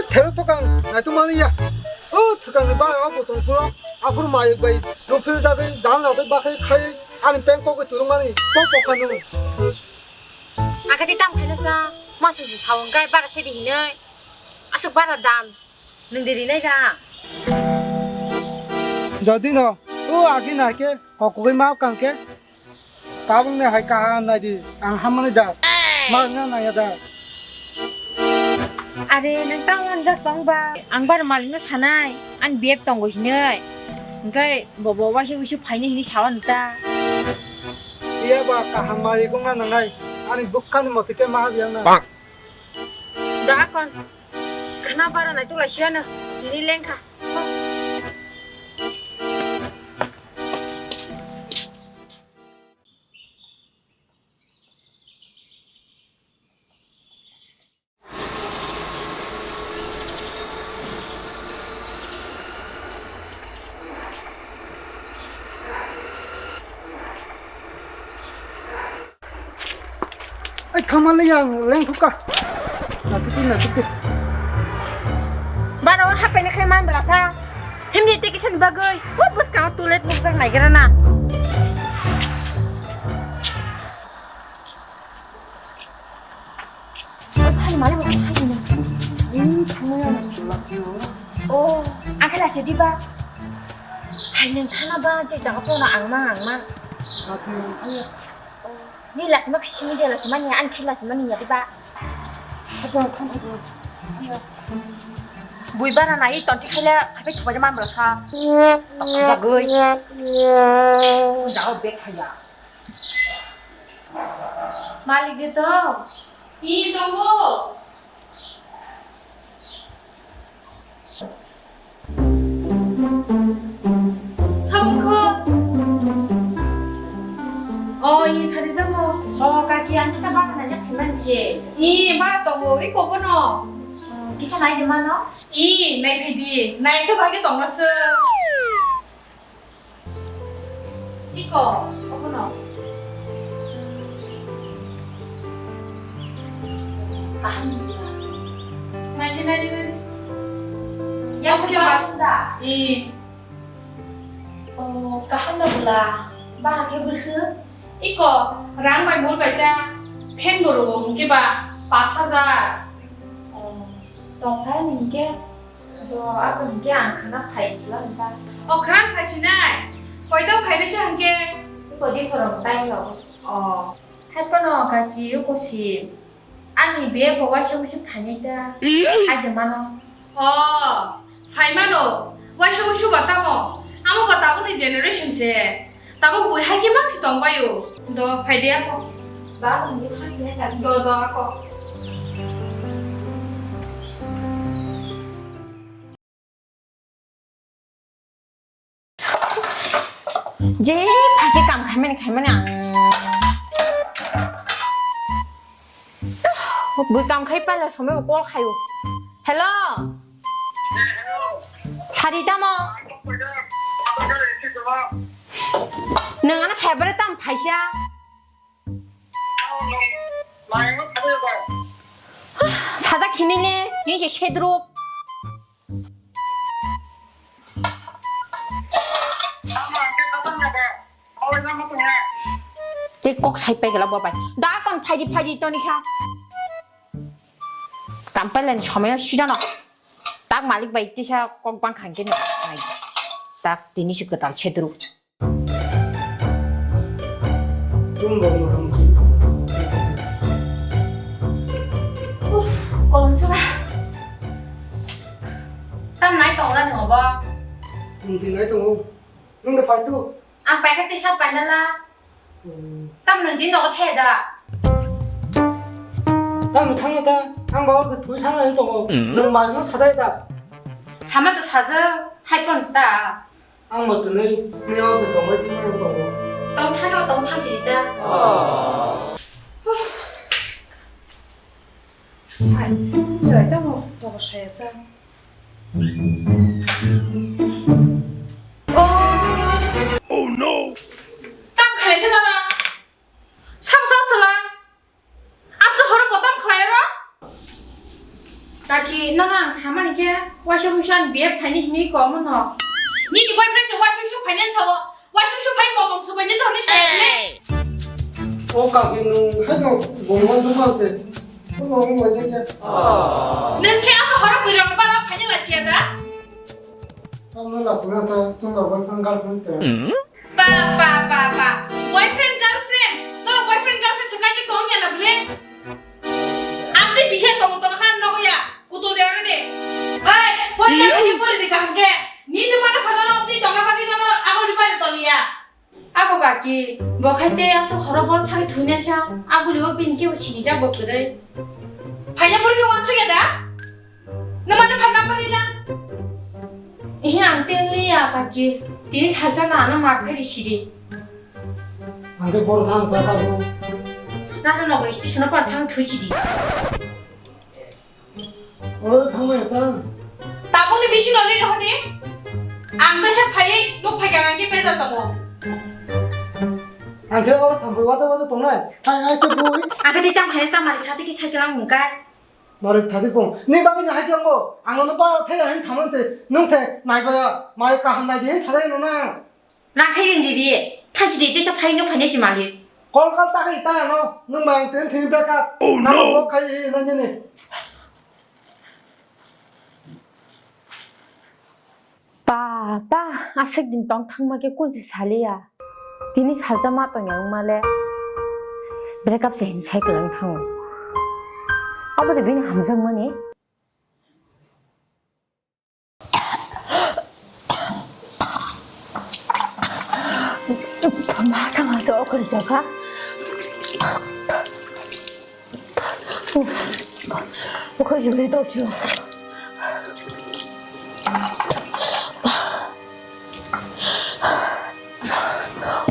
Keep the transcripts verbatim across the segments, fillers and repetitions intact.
Thero thokang, naitu mani ya. O thokang ni bai o botong puro, aphuru mayuk bai, rupir dagwi, dan ladwi bakhai khai, ani peng kok bai turung mani, kok kok kanu. Akati tam khaina sa, masuk ji sawang kai bara sedi hinai, asuk bara dan. Nwng de rinai da. Jodi no, o agi nai khe, kokogwi ma kang khe, tabuk ne hai kaham nai di, ang hamani da, ma wngna nai ya da. Are, nang tang ang jak tong ba, ang bar malik no sanai, ang beb tongo hinoi, engkai bobo waisa wisu phaini hini sawan ta. Iya ba kaham malik wngna nangnai, ani bukkani mote khe ma habi ang na. Da kon. Khna bara nai tula siya na. Tini lengkha. Ai, khamale yang leng thuka. Na tuti, na tuti. Baro hapai na khai man bela sa. Himni te kisan bagoi. Wa buskang tulet mukdang nai gara na. Ai, phai male ba sai ni. Ni thangmaya. Oh, ang khala se diba. Hai nang thana ba je jaga pona ang mang, ang mang. Ni lachima khe simi de lachima ni, ani khe lachima ni ya diba. Bui bara nai tonti khaila, khapai thubai man bela sa. Jagoi. Jao bek khaila. Malik de to. Hi tongo. Sabun kho. O, i sari tamo. O, kaki, ang kisa bara nanya phaiman se. I, bara tongo, i kobono. Kisa nai de mano? I, nai phai di, nai khe bai khe tongma se. Iko, okono. Kaham ni. Nai, nai, nai. Ya, okono. Kya baat da? Eh. Oh, kaham na bula. Bara khe busu. Iko, rang bai mol bai ta. Phen bo rogo hwnkhe ba, pas hajar. Oh, tong phai ni hwnkhe. Do, abo hwnkhe ang khana phai sla nta. O, khana phai sinai. Koito phai risa hwnkhe? Kodi khorang tai lo. O. Hai pono kaki uko si. Ani be bo waisa waisa phainai ta. Hai de mano. O, phai mano. Waisa waisa ba tamo. Amo ba tabukni generation se. Tabuk bui hai khe mak se tong bai o. Do, phai de ako. Ba, ang de phai ya ka. Do, do, ako. Je, phaikhe kam khaimani, khaimani ang. Bui kam khai paila somoi bo call khaio. Hello. Sari tamo? Nwng ano saibare tam phaisa. Sajak hinile, tini se sedrup. Tei kok sai pai gela bo bai. Da kon phaidi phaidi toni kha. Kam pailani somoyo sidano. Tak malik bai tisa kok bang khangke no. Tak tini se kwtal sedrup. Kolomsora. Tam nai tongo na nwng bo? Nwng twi nai tongo. Nwng de phai tu? Ang paikha tisa paina la. Hmm. Tam nwng di nogo the da? Tam thangna ta? Ang ba thwi thangna tongo. Hmm. Nwng mai no thadai da? Sama to saja hai pon ta. Ang bo twnwi nini o se tongwi thangna tongo. Tong thangno tong thang si da. Hai, chwrai tamo, tamo saya sa. Oh no! Tam khainai se nana. Sam sa sala. Amsa horo bo tam khlai ro. Kaki, nana ang samani. Waisa waisa ang biya phaini hinwi komo no. Nini boyfriend se waisa waisa phaini sao. Waisa waisa phai motom subai ni thoni sai le. O kaki nung hai no bongma duma te. Bongma duma te. Nung khe asa horo bwrwi rok bara phaini la chia da. Ang no la suna ta tung ba boyfriend girlfriend te. Ba ba ba ba. Boyfriend girlfriend. No boyfriend girlfriend se kaji kong ya na bule. Ang tei bihe tong tong han nogo ya, kutul de ore de. Hei, pori de, pori de kaham ke. Ni tu mana phano no tei tongna bagi no agol di pare tong ya. Ako kaki, bo khai tei aso khoro bol thai thuina sa, aguli o pin ke sini ja bo kre. Phaya pori ke wansu ya da? Na mana phana pori la. Ehe ang tei ya kaki, tini salsa na ano ma khai sidi. Ang khe boro thang ta tabuk. Nano nogo station o pan thang thwi chidi. Oro thangmaya ta. Tabukni bisingo ri rohorni. Ang teisa phaiwi nuk phaikha ang khe bejak tongo. Ang khe oro thangwi wata wata tongnai. Ai ai khe bui. Ang khe tei tang phai chamari sati ki cycle ang mungkai. Norok thadi pung. Ni bagwi ni hai khe ango. Ang no ba thai hai thamante. Nung the nai ba ya. Mai kaham nai di thai no na. Rang khai ring di di. Thanchi di tisa phai no phai si mali. Kol kal ta khai ta no. Nung mang ten thini beka. Oh, no. Nang kok khai na ni ni. Pa, pa, aswk din tong thangma khe kun se saliya. Tini salsa ma tong yang male. Break up se hin sai klang thang. Abo de bini hamjak mani. Tama, tama, so okhori jaka. Okhori jibri to kyo.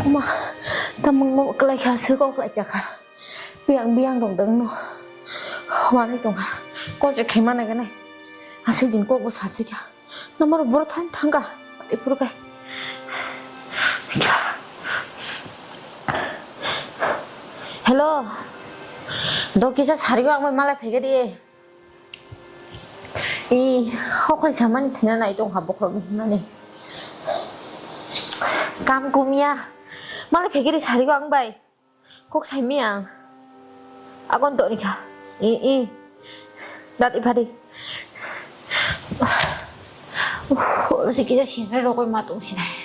Ma, tamang mo kalai kha se ko kalai jaka. Biyang biyang rok dang no. Wani tong ha. Ko je khema na gane. Asai din kok bo sasi kha. Namar boro than thangka. Ipur kai. Hello. Do kisa sarigo ang bai malai phege di. I hokri samani thina nai tong ha bokhorok ni himani. Kam kumya. Malai phege di sarigo ang bai. Kok saimi ang. Akon toni kha. I, i. Dat i phadi. Uff, si kisa sinai rokoi ma tong sinai.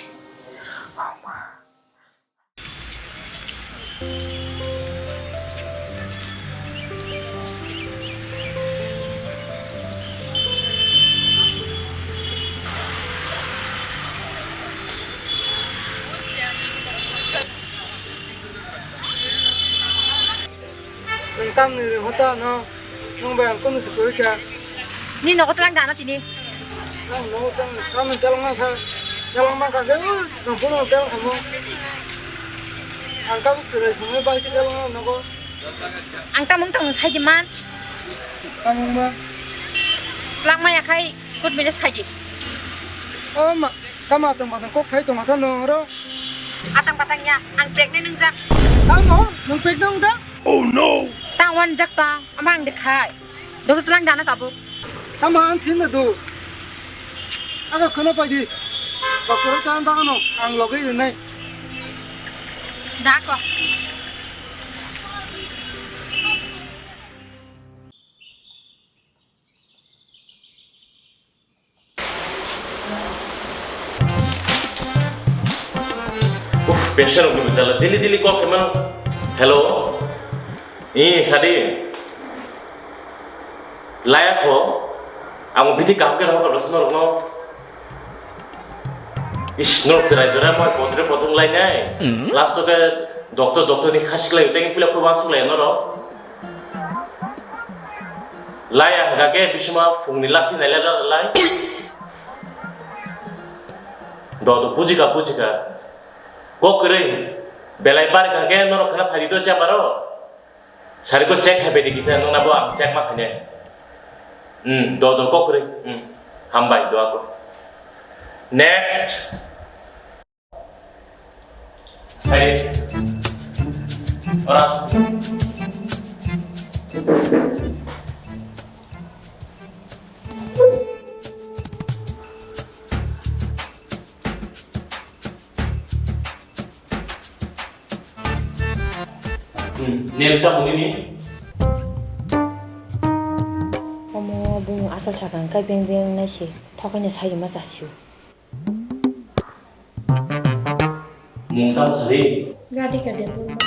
Ang tamni ri hota no, nung bai ang kunu se koi kha. Ni nogo tlang dana tini. Ang nogo tlang, tamni tlang ma kha, tlang ma kha, ke u, nang phone tlang kha mo. Ang kabu churai phone bai ke tlang nogo. Ang tamung tong sai di man. Tamung ma. Tlang ma ya khai, good message khai di. O ma. Tamo atang batang kok khai tong kha nung oro? Atang batang ya, ang pregnant wngjak. Tamo? Nung pregnant wngjak? Oh no! Tang wanjak tong, ama ang de khai. Doktor tlang dana tabuk. Tamo ang thin do. Aga khuna pai di. Doctor ta ang dagano, ang logi rinai. Dako. Uff, pressure rok ni bwchala daily daily call khaima. Hello. Ee, sadi. Laya kho. Amo bithi kaham khe rohor rosno rokno. Ish, norok chwrai chwrai moi bodre bodong lainai. Last o khe doctor doctor ni khasiklai tei pila phuru uansuk lai norok. Lai ang hwnkha khe bisima phungni lathi nailai lai. Do do bujikha bujikha. Kok kwrwi belai barikha khe norok khna phaidi do chamaro. Sariko check khai phaidi kisa nungna bo ang check ma khainai. Hmm, do do kok kwrwi. Hmm. Hambai do ako. Next. Hey. Ora. Hmm, name tamo nini? Omo bung asa sakang kai beng beng nai se thokaino sai ma chasio. Mung tamo sari? Radhika Debbarma.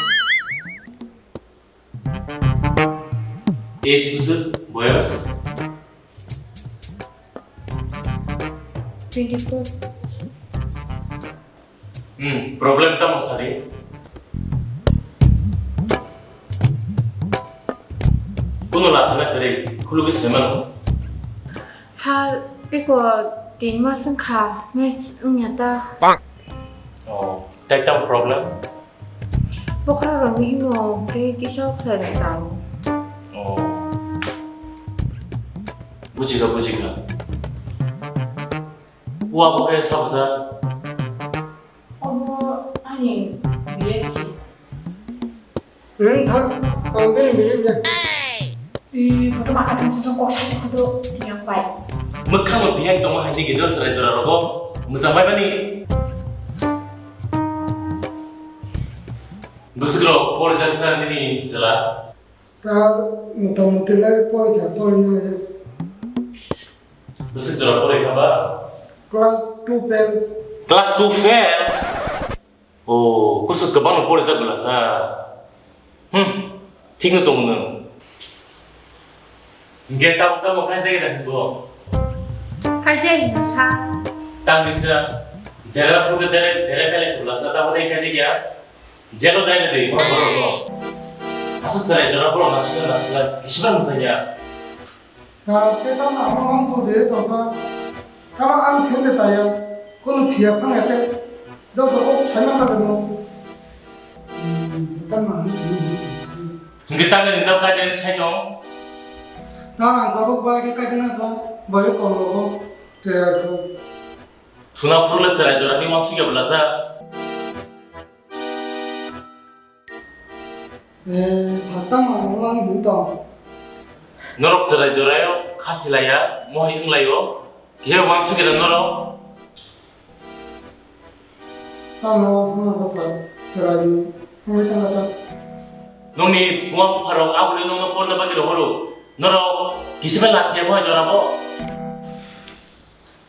Age bwswk, boyos? Twenty four. Hmm, problem tamo sari? Kuno lathana kwrwi, khulugwi saimano? Sir, eko tin mas wngkha, match wngya ta. Oh, tai tamo problem? Bokhorok rokni himo hwnkhe kisa khlai rwchao. Oh. Bujikha, bujikha. Ua bo khe sabsa? Obo ani biyek si. Hmm, thang, ang bini biyek ya. Ih, boto maka tang sisong kok sai kudo yang pai. Mwkhang bo biyek tongma hai ni gidor chwrai jora rogo. Mwchang bai bani. Bwswk rok pori jak sa nini chwla? Ta motamuti lai pori kha, pori no. Bwswk jora pori kha ba? Class two fail. Class two fail? Oh, kusuk kwbangno pori jak bwla sa. Hmm, thikno tongo nwng. Hingke tamo tamo khaijagwi da hinbo? Khaijagwi hino sa. Tangwi sa. Dera phuto dere, dere pele bwla sa, tamo dai khaijagya. Jelo dai dai, borok borok no. Aswk chwrai jora borok nasikla nasikla, kisiba mwsanya. Ta khe tamo ang mang tu de tongkha. Tamo ang khe de taya. Kono thiya phang ete. Do do kok sai ma ta mo. Hmm, tamo ang khe de. Hingke tamo ni dok kajani sai tong. Ta ang tabuk bai khe kajana tong. Bai ko lo ko. Te ko. Thuna phuru le chwrai jora ni wansuk ya bwla sa. Eh, thaktang ang mang hin tong. Norok chwrai jorayo kha silaiya, mohai wnglaio. Khe wansuk ya norok. Tamo phano kota chwrai ni wngwi tong kha. Nongni buma bupharok aboni nongno porna bagwi rohoro. Norok kisiba lachiya mohai jorabo.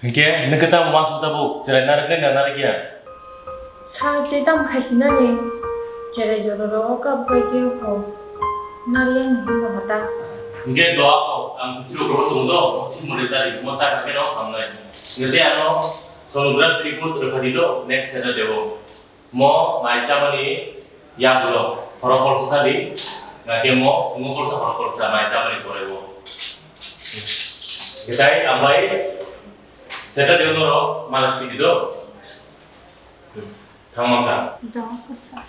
Hingke, nokhe tamo wansuk tabuk, chwrai narwknai na narwkya? Sa tei tamo khaisinani, chwrai joraro o kap bai je kho, narwkya ni hinba hota. Hingke doa kho, ang bwtwirok rohor tongo do, thik mone chari, mo chari pheno hamnai. Hingke tei ano sonography report rwphadi do, next Saturday o. Mo mai chamani yagulo, horo kolsa sadi, nake mo, ngo kolsa, horo kolsa, mai chamani pore bo. Kitai ambai, Saturday norok malak tiki do. Thangma ka. Jang kosa.